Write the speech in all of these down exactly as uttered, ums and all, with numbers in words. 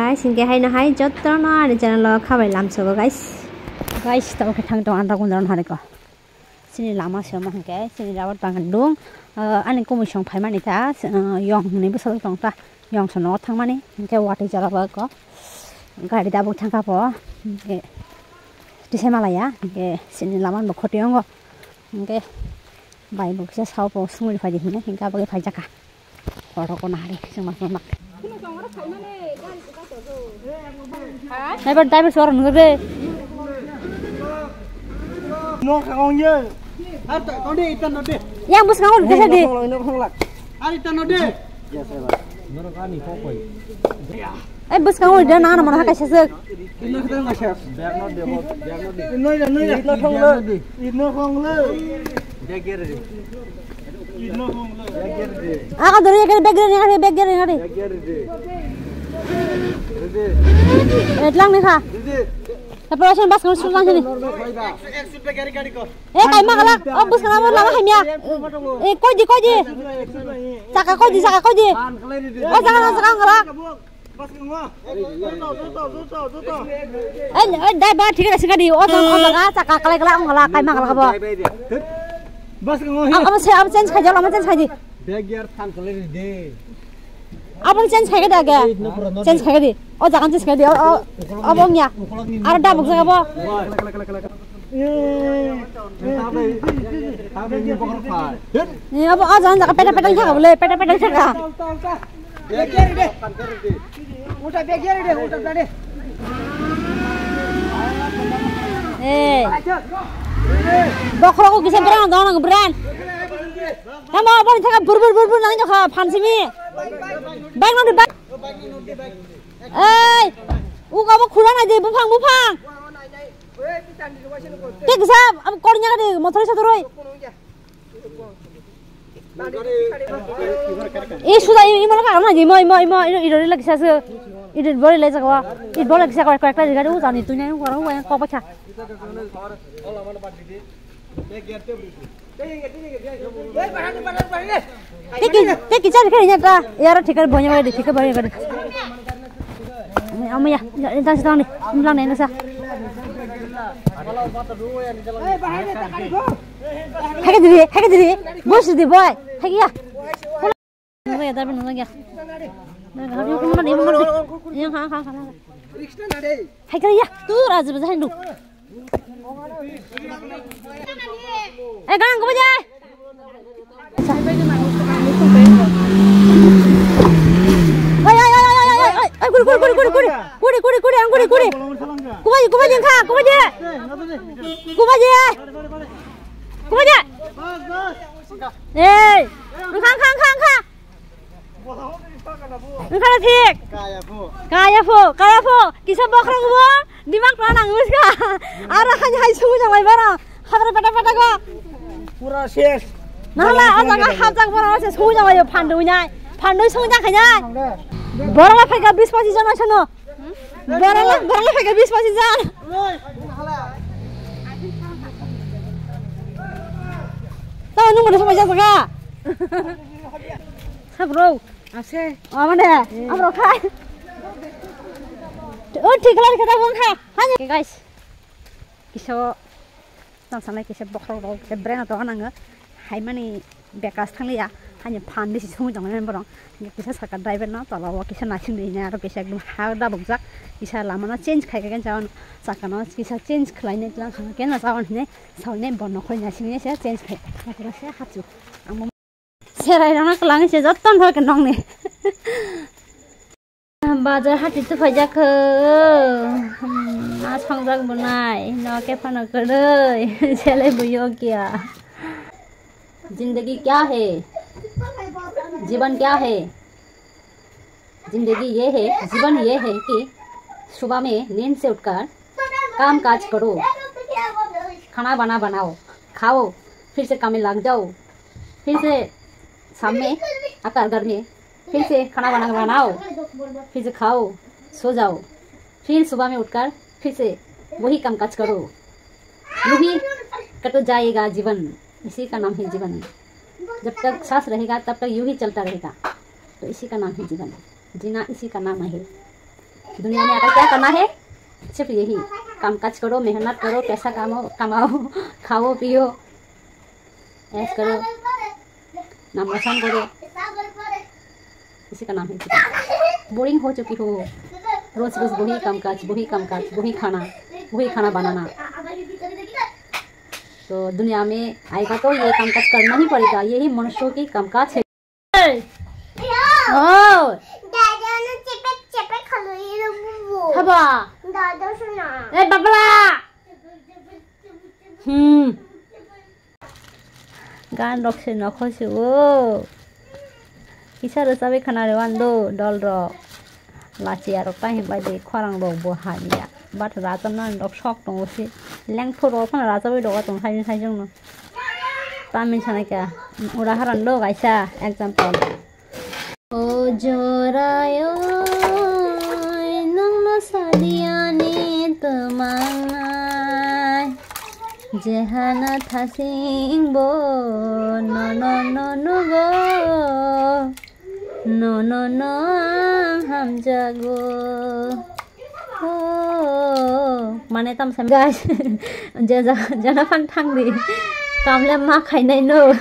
Guys, hinkhe haino hai jotono ani channel o khabai lamsogo, guys. Guys, tamo khe thang tongo, ang dak undran hariko. Chini lama se omo hinkhe, chini rubber bagan dong. Ah, ani kumui song phaimani ta, ah, yong hinwi bwsajak tong ta. Yong sono thangmani, hinkhe watwi jora bo ko. Gari dabuk thangkha bo. Hinkhe tisa malaya, hinkhe chini lama bo khoti ongo. Hinkhe bai bo kisa sao bo sungwi phaidi hinwi, hinkhe aboni phaijakha. Kotor kono hari, chwng ma chwng ma. Driver, driver, sor nungre. No, kagong ye. Ar ta, todi, itan todi. Yang bus kagong, desa di. Ar itan todi. Yes, sir. Eh, bus kagong, dia nana mana hakai sesek. Ino kita nggak sih? Ino ya, ino ya. Ino kong le. Ino kong le. Ino kong le. Ako dori ekari bag gere ngari, bag gere ngari. Etlang ni kha. Tapos asan bus kagong sulang sini. Eh, kai ma galak. Oh, bus kagong lama hamya. Eh, koi di, koi di. Saka koi di, saka koi di. Oh, saka, saka galak. Eh, eh, dai ba, thik ase, singadi. O jaga, o jaga, chakka kalai kalai, ong kalai, kaima kalai kabo. Bas ko hi. Abo se, abo change khai di, abo change khai di. Bag gear phan kalai di. Abo change khai di age. Change khai di. O jaga change khai di. O, o, abo nya. Aro dabuk jaga bo. Ni abo o jaga peta peta jaga bole, peta peta jaga. Uta bag here de, uta tade. Eh. Bokhorok kisa brand, dong brand. Tamo aboni thaka bur bur bur bur nang jokha phansimi. Bag nodi bag. Ei. Uga bo khura nai de buphang buphang. Te kisa am kornya de mothori sotoroi. Ei suda ei mala ka na imo imo imo iro iro lagi sa su. Iro bori lai jagwa. Iro bori lagi sa koi koi koi gari u jani tu nai u karo u yang kok bacha. Teki teki chari kari nyata. Yara thikar bonya wadi thikar bonya wadi. Ami ya, ya, ini tang sitang ni, ini lang ni sa. Hai ka diri, hai ka diri. Bos di boy. Hai ya. Nunggu ya, tapi nunggu ya. Nah, hari aku mana dia mana dia. Yang ha ha ha. Hai ka ya, tu raja baca hindu. Eh, gang, kau baca. Ai, ai, ai, ai, ai, ai, ai, kuri, kuri, kuri, kuri, kuri, kuri, kuri, ang kuri, kuri. Kubaji, kubaji, engkha, kubaji. Kubaji, kubaji. Ei, engkha, engkha, engkha, engkha. Engkha na thik. Kaya pho. Kaya pho, kaya pho. Kisa bokhorok bo. Dimak na nang uska. Ara hai hai sungu jawai bara. Hadar peta peta go. Pura ses. Nahla, o jaga hapjak bara se sungu jawai phandu nai. Phandu sungu jakhai nai. Borok la phaika bis pachis jon asano. Borok la, borok la phaika bis pachis jon. Tamo nung bono somai jaga. Sabro. Ase. Amane. Amro khai. O thik lari kata bong kha. Hani. Guys. Kisa o tang sanai kisa bokhorok rok kisa brand to nang. Hai mani bekas thang ya. Hani phan bisi sung jong nai borong. Kisa saka driver no tola o kisa nasing ni aro kisa ekdom ha da bukjak. Kisa lama no change khai kha khe jao. Saka no kisa change khlai nai tlang kha khe na jao hine. Sawi nai bono khoi nasing ni se change khai. Kisa se hapsu. Ang Serai rana kelang se jotton hoi ke nong ni. Bazar hati tu phai jak kho. Hmm, ma songjak bunai. No ke phano kwrwi. Sele buyo kya? Zindagi kya hai? Jiban kya hai? Zindagi ye hai, jiban ye hai ki subah mein neend se uthkar kaam kaaj karo, khana bana banao, khao, phir se kaam mein lag jao, phir se shaam mein aake ghar mein phir se khana bana banao, phir se khao, so jao, phir subah mein uthkar phir se wahi kaam kaaj karo. Yu hi kato jayega jiban, isi ka naam hai jiban. Jab tak saans rahega tab tak yu hi chalta rahega. To isi ka naam hai jiban. Jina isi ka naam hai. दुनिया में आकर क्या करना है? सिर्फ यही, काम काज करो, मेहनत करो, पैसा कमाओ, कमाओ, खाओ पियो, ऐश करो, नाम रोशन करो। इसी का नाम है जीवन। बोरिंग हो चुकी हो, रोज रोज वही काम काज, वही काम काज, वही खाना, वही खाना बनाना। तो दुनिया में आएगा तो ये काम काज करना ही पड़ेगा, यही मनुष्यों की काम काज है। Oh. Dada, no, cepet, cepet kalau ini bubu. Haba. Dada, sana. Eh, babla. Hmm. Gan rok se nokho se o. Kisa rwchabwi khana rw ando dol rok. Lachi arok ta himbai de khorang rok bo hamya. But rajamna rok sok tongo se. Lengtho rok phano rajabwi rok tong sai sai jong no. Tamni sanai kha, udahoron do kaisa example. O jorayo, nwngno sadiyani twmangnai, jehana thasingbo nono no nugo, nono no ang hamjago. Oh, mane tam sam guys, jena jena phang thangdi, kamle ma khainai no.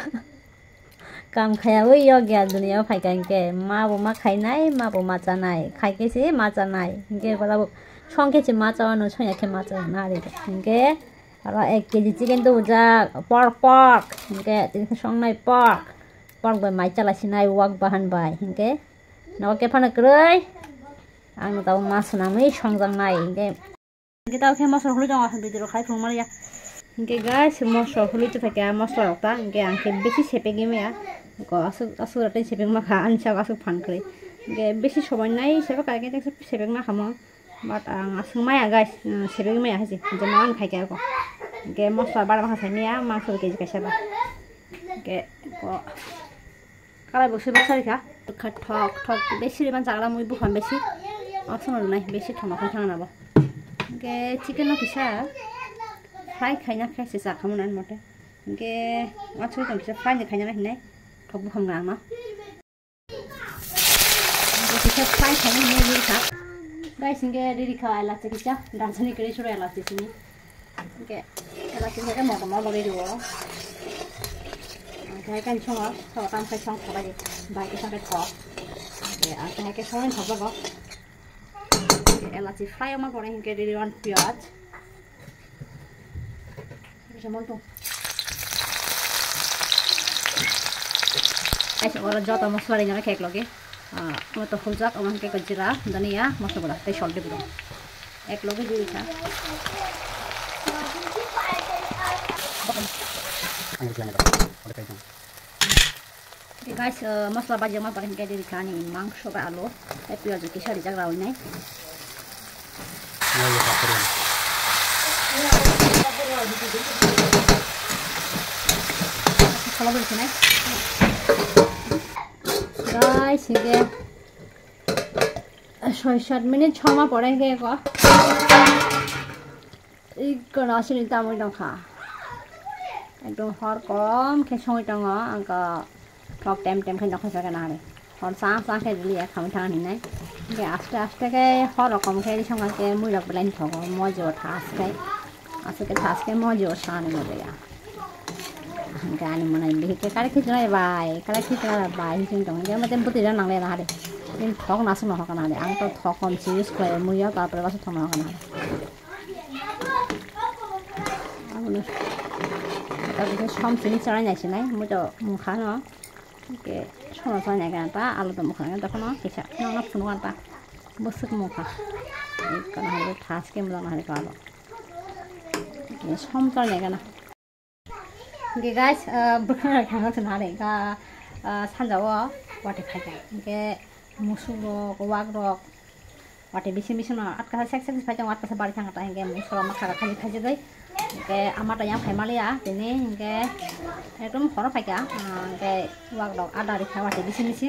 Kam khaya ui yokya duniya phai kha hinkhe ma bo ma khainai, ma bo ma chanai, khai khe se ma chanai. Hinkhe bola bo song khe se ma chawano, song ya khe ma chawano ari. Hinkhe aro ek K G chicken tubujak, pork, pork. Hinkhe tini khe songnai pork. Pork bai mai chala sinai wak bahan bai. Hinkhe nogo khe phano kwrwi. Ang no tabuk ma swnamwi songjaknai. Hinkhe Hinkhe tao khe mosla hului tongo, video rok khai phung maliya. Hinkhe guys, mosla hului tongthai khe mosla rok ta, hinkhe ang khe besi sepegwi maya. Ko aswk, aswk rotei sepegma kha, ani saka aswk phan kwrwi. Hinkhe besi somoi nai sepek kha, hinkhe sepek ma kha mo. But ang aswk maya guys, sepegwi maya hai se, je ma ang khai khe ako. Hinkhe mosla bara ma kha sai maya, mangso K G kaisa ba. Hinkhe ko Kalai bo sui baksa rikha. Kha thok thok besi riman chagra mui buphang besi. Aswk no rwnai besi thoma khai thang nabo. Hinkhe chicken no kisa fry khaina khe se chakhamu nan mote. Hinkhe aswk tong kisa fry ni khaina hinai thok buphang rang no. Hinkhe kisa fry khaina hinai rikha. Guys, hinkhe riri kha elachi kisa. Dansani kiri suru elachi sini. Hinkhe elachi hinkhe motom o bagwi rwo. Hinkhe kan songo, songo tam khai song khabai di. Bai khe song khe thok. Hinkhe ang khe song thok bago. Hinkhe elachi fry ma pore hinkhe riri wan piyaj. Bisa montung. Guys, oro joto mosla rinani khe eklogi. Ah, omo to huljak, omo hwnkhe jira, dhania, mosla guda, tei salt dibo. Ek loge di rikha. Guys, ah, mosla bajak ma pore hwnkhe di rikha ani mangso bai alu, tei piyaj kisa rijak rawi nai. Guys, hwnkhe soi sat minute soma pore hwnkhe eko. Ikono aswk tamwi tongkha. Ekdom hor kom khe songwi tongo, ang khe thok tem tem khe nokha saka nari. Hor sa sa khe rili ya khamwi thang hinai. Hwnkhe aste aste khe hor rokom khe ri songkha khe mui rok belai ni thogo, mojo thaske. Aswk khe thaske mojo sani mojo ya. Hwnkhe ani mwnai bihik khe kare khichwlai bai, kare khichwlai bai hinwi tong. Hwnkhe mate bwtwi rok nanglai na hari. Bini thok no aswk no hokha na hari. Ang to thok kom se use khlai mui o, tarpore bwswk thok no hokha na hari. Abono, tabukhe som sini chwrai nai sinai, muitu mungkha no. Hwnkhe sono chwrai nai gana ta, alu tongmwkha nai gana ta, phano kisa nokno phunukha ta. Bwswk mungkha. Kono hai thaske mujak nai kha abo. Hwnkhe som chwrai nai gana. Hwnkhe guys, ah, bwkhwngrok thangna chwng nai kha, ah, sanja o watwi phaikha. Hwnkhe musuk rok, wak rok, watwi bisi bisi no atkasa sek sek phai tongo, atkasa bari thang ta, hwnkhe musuk rok makha khaji khaji dai. Hwnkhe ama ta yang phai maliya tini, hwnkhe ekdom horo phaikha, ah, hwnkhe wak rok ada rikha watwi bisi bisi.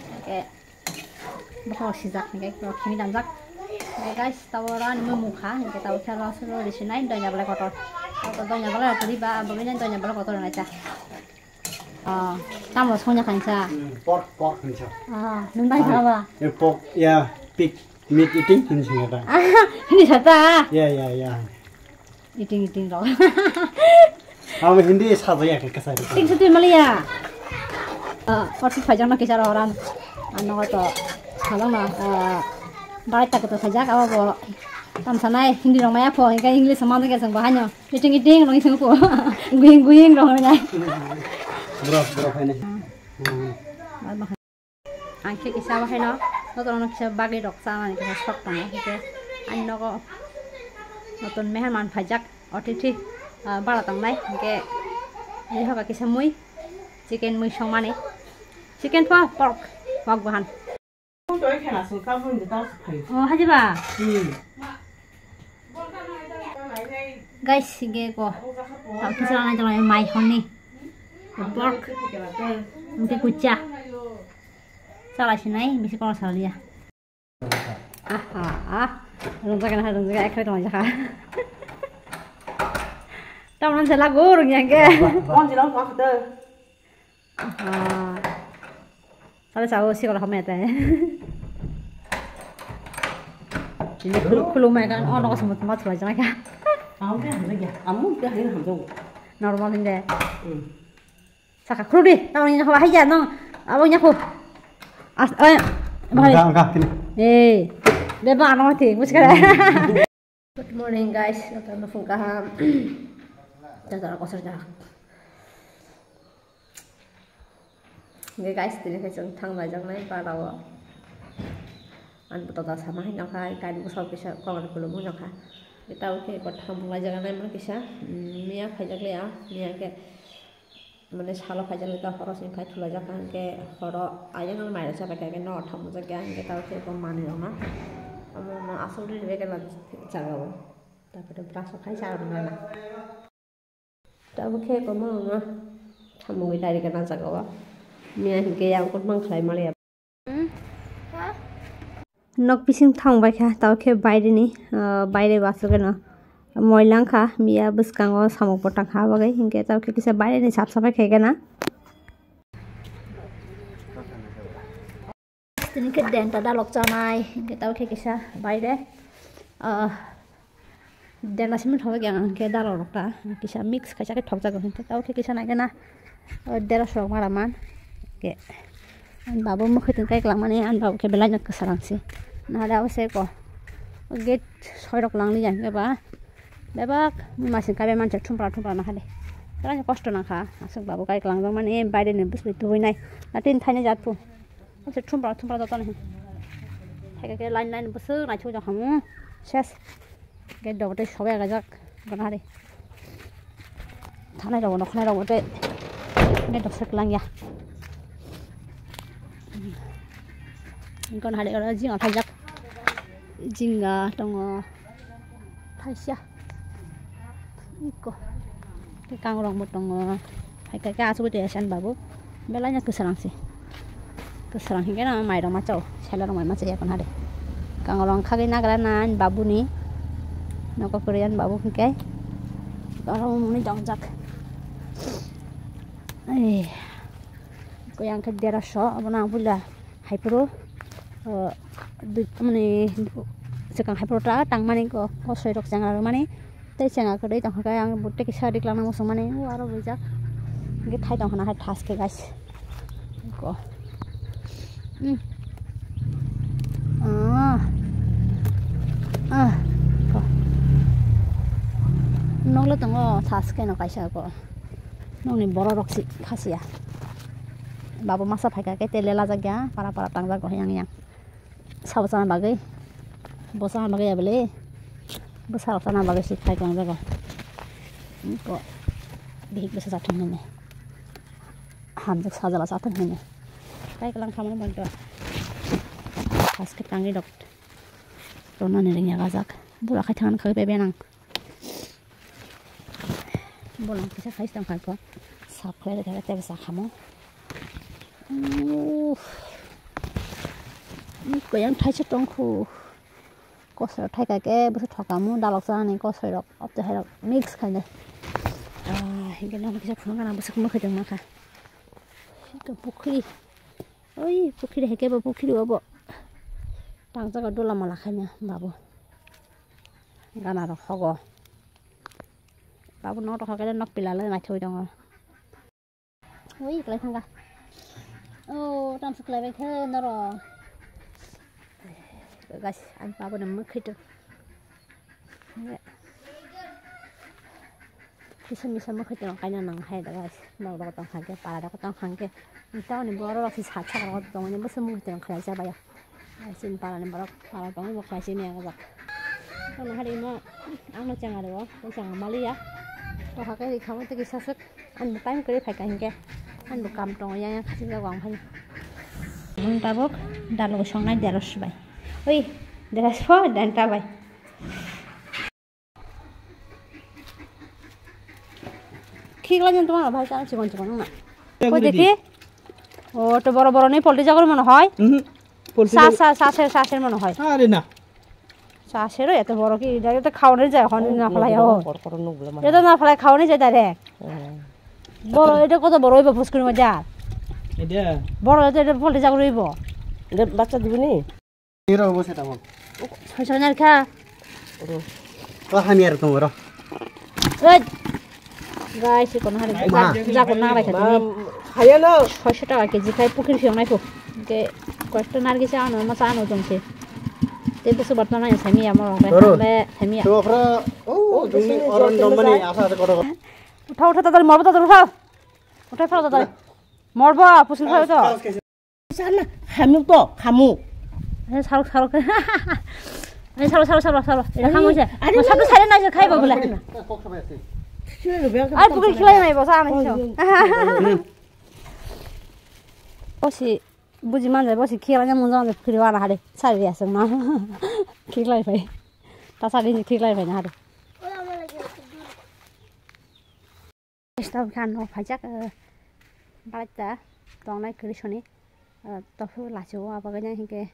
Hwnkhe Bokhorok sijak hwnkhe khimi damjak. Hwnkhe guys, tabuk oro ani mui mungkha, hwnkhe tabuk khe oro aswk rw risi nai doina belai kotor. Tabuk doina belai kotor riba, abo bini doina belai kotor rwnai ta. Ah, tamo songya khainsa. Hmm, pork, pork hinsa. Ah, nung bai khaba? Eh, pork, ya, pig. Meat eating, hindi singata. Hindi sata. Ya, ya, ya. Eating, eating rok. Amo hindi sajaya ke kasari. Ting suti maliya. Ah, pati phajang na kisar orang. Ano to. Salang na. Barai tak to sajak abo bo. Tam sanai hindi rok maya pho, hingke English ma de kesang bahanyo. Eating, eating rok ising pho. Going, going rok na. Bro, bro, hai na. Ang khe kisa bo haino, notorno kisa bagwi rok chanani kisa sok tongo, hinkhe ani nogo notun meherman phaijak, otithi, ah, bara tongnai, hinkhe rihoga kisa mui, chicken mui songmani, chicken pho pork, mok bahan. O, hajiba. Hmm. Guys, sige ko. Tao kisa nai tao mai honni. Pork. Mungkin kucha. Salah sinai, misi kalau salah dia. Aha, ah. Rung jaga na, rung jaga, ekrai tong jaga. Tao nan jela go rung yang ke. Bon jela ko khate. Aha. Tale sao sikol hamya te. Ini khulu, khulu mai kan, oh, nokos mut mat lai jana ka. Amo pe hamjak ya, amo pe hamjak. Normal hinde. Hmm. Saka khulu di, tamo ini hawa haya nong, abo nyaku. As, eh, bahai. Angka, angka, kini. Eh, beba ano mati, muskara. Good morning, guys. Jotono phung kaham. Jotono kosor jak. Hingke guys, tini khe chwng thang laijaknai barao. Ani bwtata sama hai nokha, kainwi bwsao kisa kokni khulumwi nokha. Tei tabuk khe bo thang laijaknai mano kisa, mm, miya phaijakliya, miya khe mane salo phaijakle ta horo sini phai thulaijak kha, hingke horo ayang mairok chapai kha, hingke noro thangmani jak kha, hingke tabuk khe bo manwi rokno omo no aswk ri rwbaikha jagao. Tapore brush rok khai cha rwna na. Tabuk khe kwbangma samungwi dari gana jagao. Miya hinkhe yang kutmang khlai maliya. Nok bising thang bai kha, tao khe baire ni, ah, baire bo aswk no moila wngkha, miya bwskango samung bo tang kha bagwi, hinkhe tao khe kisa baire ni sap sapai khe gana. Tini khe denta dalok chanai, hinkhe tao khe kisa baire, ah, Dela simi thok yang khe dalok rok ta kisa mix kaisa khe thokjago, hinkhe tao khe kisa nai khe na, o, dera sorok mara man khe. Ani babo mwkhwtwng kai kwlangmani, ani babo khe belai no kwsarang se. Nahale abo se ko gate soi rok lang li ya hinkhe ba bebak masing kai bai manse thumpra thumpra nahale. Belai no kosto nangkha, aswk babo kai kwlangjakmani, baire ni bwswk tubui nai, na tin thainai jat pu. Aswk thumpra thumpra joto no. Thai khe line line bwswk naithok jang hamu. Ses. Gate rok tei sobai rwjak, gana hari. Thanai rok, nokhnai rok tei gate rok swk lang ya. Gana hari oro jinga phaijak. Jinga tongo. Thaisa. Iko. Tei kangrok bo tongo. Hai khe asugwi twi asa ani babu. Belai no kwsarang se. Kwsarang hinkhe no mairok ma chao. Sela rok mai ma chaya kon hade. Kangrok khagwi nagra na ani babu ni. Noko kwrwi ani babu hinkhe. Oro mwnwi tongjak. Ei. Ko yang khe dera so abono ang puila. Haipuro, o, dui, mani, swkang haipuro ta tangmani ko, kosoi rok chengra rwmani, tei chenga kwrwi tongkha khe ang bo tei kisa dik langna muchungmani, o, aro buijak. Hingkhe thai tongkha na hai thas khe guys. Ko. Hmm. Ah. Ah. Ko. Nokle tongo thas khe no kaisa ko. Nokni borok rok si khasiya. Babo masa phaikha khe tei lelajak ya, para para tangjago yang yang. Sabo chana bagwi, bo chana bagwi ya bwle, bwsa rok chana bagwi se khai tongjago. Bo bihik bwsa chathung hinwi, hamjak sajala chathung hinwi. Kai kwlang khamani bonto, haske tangwi rok tonani ringya gajak. Bura khai thangani khagwi bai benang. Bolong kisa khai tong khai ko. Sap khlai khe tei bwsa khamo. Uff. Ni koyang thaisa tong khu. Kosoi thai ka ke bwsa thokamu dalok chanani kosoi rok. Opte hai rok mix khai de. Ah, hingke nang kisa phunuk gana bwsa khuma khai tong ma kha. Hingke pukhri. Oi, pukhri hai ke bo pukhri obo. Tangjago dula mala khaina babu. Gana rok hogo. Babu nok rok hogo nok pila le naithoi tongo. Ui, kwlai thangkha. Oh, tamsuk kwlai bai khe norok. Guys, ang babu ni mwkhwtwng. Kisa misa mwkhwtwng kaina nang hai da guys. Nok rok tong kha khe, para rok tong kha khe. Town ni borok rok si sak sak rok tong ni bwswk mwkhwtwng khlai cha bai. Chini para ni borok para tong bo khlai sini ang jak. Kono hari ma ang no chang aro, ko chang maliya. To ha kai khamwi tigi sasuk. Ang time kri phai ka hinkhe. Ang bo kam tong yang yang khasi jak ang phai. Ang tabuk dalo songnai dero sibai. Oi, dero so dan tabai. Khiklai nang tongma bhai, chana chikon chikon wngna. Koi dekhi. O to boro boro ni polti jagor mano hoi. Mhm. Polti sa jagor. Sa sa ser sa ser mano hoi. Are na. Sa ser eto boro ki da eto khaone jai hon na phalai ho. Kor kor nuk bla ma. Eto na phalai khaone jai direct. Hmm. Boro eto koto boro ibo puskuri ma ja. Ede. Boro eto eto polti jagor ibo. Ede bachcha dibini. Iro bo se tamo. Soisa nai kha. Ro. To hani ar tong ro. Oi. Guys, kono hari ma. Ja, ja kono nai kha. Haya no. Soisa taka keji khai pukir phiong nai ko. Ke kosto nargi sa ano ma sa ano jong se. Te busu bat na nai sami ya mo. Ro. Be sami ya. To fra. Oh, juni oron domani asa asa kono. Uthao uthao tadal morbo tadal uthao. Uthao uthao tadal. Morbo pusil phai to. Sana, khamuk to, khamuk. Eh, sarok, sarok. Eh, sarok, sarok, sarok, sarok. Eh, khamuk se. Ari, oh, sarok sare na se khai ba bula. Sure, be. Ai, pukri khilai nai bo, sa nai so. Hmm. Bosi, buji man jai, bosi khilai na mun jai, pukri wana hare. Sari asung na. Khilai phai. Ta sari ni khilai phai na hare. Esta kha nok phaijak, eh, balai ta tongnai kwrwi soni, eh, tophru lachi o abo gana hinkhe,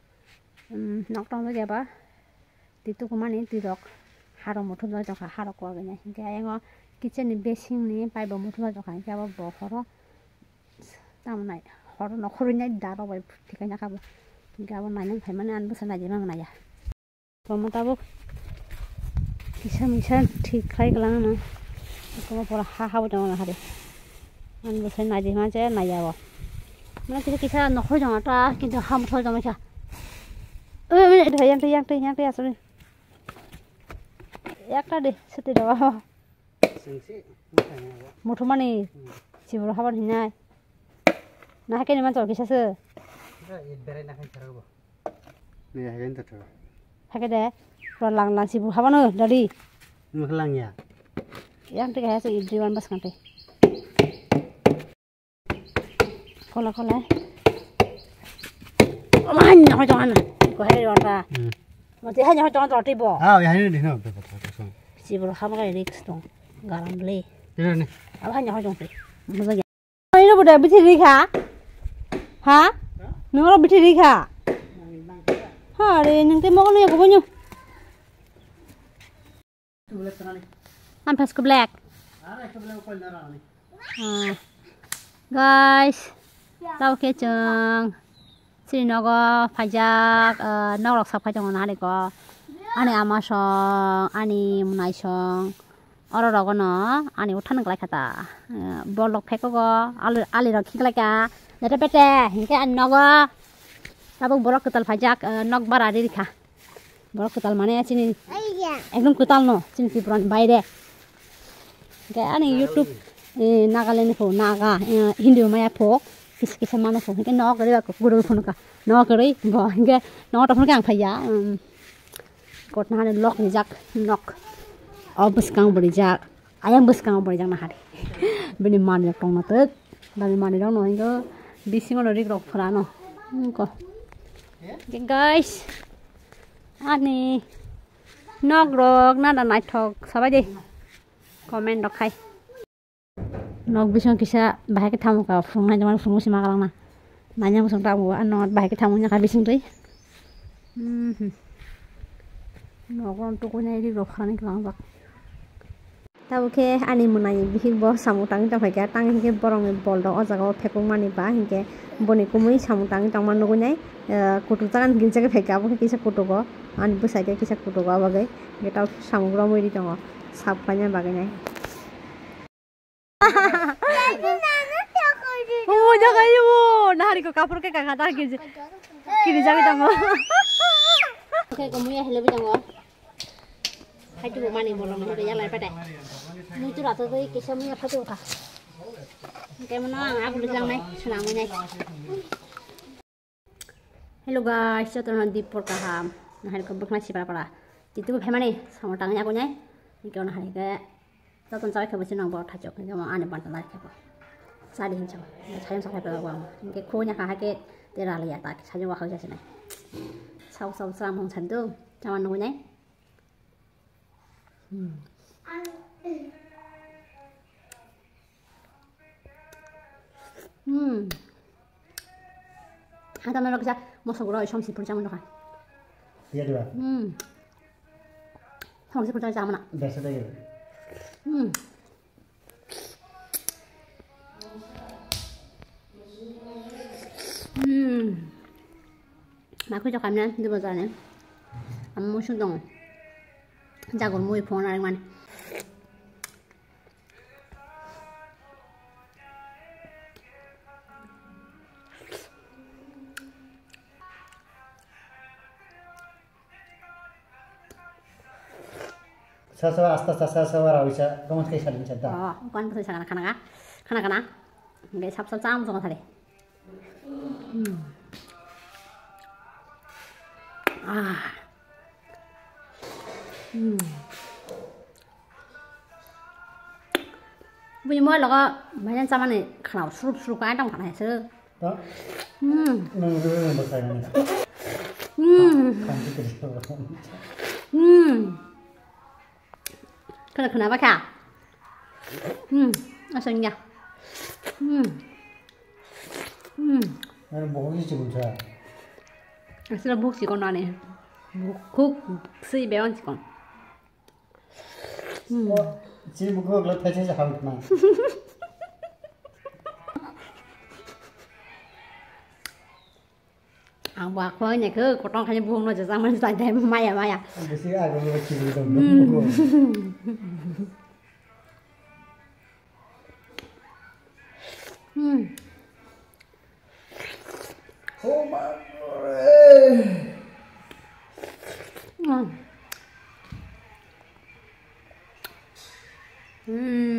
um, nok tongjakya ba twi tukumani twi rok harok muthubjak tongkha harok o gana hinkhe ayang o kitchen ni basing ni pipe bo muthubjak tongkha hinkhe abo bo horo tamo nai horo nokhorwi nai da rok bai thikaina kha bo hinkhe abo nainani phaimani ani bwsa naidi mangya. Tamo tabuk kisa misa thik khai kwlangno. Komo pura ha ha bo tongna hari. Ang bwsai naidi ma je naiya bo. Mane kisa kisa nokhor jong ta kintu ham thol jong kha. Oi, oi, yang tei, yang tei, yang tei asuri. Yakta de, seti do. Sengsi, muthai na bo. Muthumani. Hmm. Sibro haban hinai. Na hakeni man to kisa se. Ita it berai na khai sarabo. Ni hagen to thara. Hake de, pura lang lang sibu habano dadi. Nuklang ya. Yang tiga ya se ibri wan bas kante. Kola kola. Ama hanya ho jangan. Ko hai rota. Hmm. Mati hanya ho jangan roti bo. Ah, ya ini dino. Sibu habano risk tong. Garam beli. Ini nih. Ama hanya ho jangan. Masa Nini bo da bithi ri kha? Ha? Nini ro bithi ri kha? Ha re, nini te mo ko ya ko bonyo. Am pas ko black. Ah. Guys, tau ke chang. Chini nogo phaijak, ah, nok rok sak phai tongo nahari ko. Ani ama song, ani mwnai song. Oro rogo no ani uthan glai kha ta. Eh, bolok pheko go, ali, ali rok khiklai ka. Nete pete, hinkhe ani nogo. Tabuk borok kwtal phaijak, eh, nok bara riri kha. Borok kwtal mane chini ekdom kwtal no, chini Tripura ni baire. Hinkhe ani YouTube, eh, Nagaland ni pho, Naga, eh, Hindi maya pho, kisa kisa mano pho. Hinkhe nok riri ba guru phunukha. Nok riri bo, hinkhe nok to phunukha ang phaiya. Um, Kot nahani lok rijak nok. O bwskango bo rijak. Ayang bwskango bo rijak nahari. Bini manwi rok tongna tok. Bini manwi rok no hingo bisingo no rik rok phwrano. Hingo. Guys. Ani nok rok nada naithok sabai de. Comment rok khai. Nok bising kisa bahai khe tamo ka phunuknai jamani phunuk sima kalang na. Nanya bwswng tamo ano bahai khe tamo nyakha bising twi. Mhm. Nok ron tukui nai ri rok khanai kalang jak. Tabuk khe ani mwnai bihik bo samung tangwi tongphaikha, tang hinkhe borokni bol rok o jaga o phekukmani ba hinkhe boni kumui samung tangwi tongma nugui nai, eh, kutuk jaga ni gini jagwi phaikha, abo khe kisa kutugo, ani bwsai khe kisa kutugo, abo bagwi hinkhe tabuk samung romwi ri tongo, sap khlaina bagwi nai. Omo jaga yo, nahari ko kapur khe kaka ta kiri jagwi tongo. Khe kumui ya helebwi tongo. Hai tu mani bolong no ya lai pate. Mui tu rato doi kisa mui aphai tu kha. Khe mono ang abuli lang nai, swnamwi nai. Hello guys, jotono dipor kaham. Nahari ko bwkhna sipra para. Jitu phaimani samung tangwi yakunai. Khe nahari khe jotono chawi khe bo sinong bo thachok. Khe mo ani banta lai khe bo. Sadi hincho. Sayong sakai pa bo. Khe khoni ha ha khe te raliya ta. Sayong wa ha ja sinai. Sau sau sram hong sandu. Chaman nunai. Hmm. Hmm. Hata na roksa moso guro isom sipur chamon dokha. Iya dua. Hmm. Som sipur chamon chamon na. Biasa deh gitu. Hmm. Hmm. Makui jokha mene debo jani. Amo muisung tongo. Jagor mui phone narik mani. Sasa asta sasa sasa rawisa kamu kai salin santa. Oh, kan betul sana kana kana kana kana. Nggak sap sap sam sama tadi. Hmm. Ah. Hmm. Bini moi logo mailen chamani khanao surup surup kai tong khanai se. Ta? Hmm. Nang nang nang bakai nang. Hmm. Kan kita. Hmm. Khna khna ba kha. Hmm, aswng ya. Hmm. Hmm. Ani bohok ni chikon sa. Aswra bohok chikon ani. Bohok swi bewan chikon. Hmm. O, chi bohok lo thaisa sa hawit ma. Ang bo akhwai ne khe kotong khaini buhung no jajak mani jai dai maya maya. Bisi ago lo chibri dong dong. Hmm. Oh my God. Hmm. Hmm.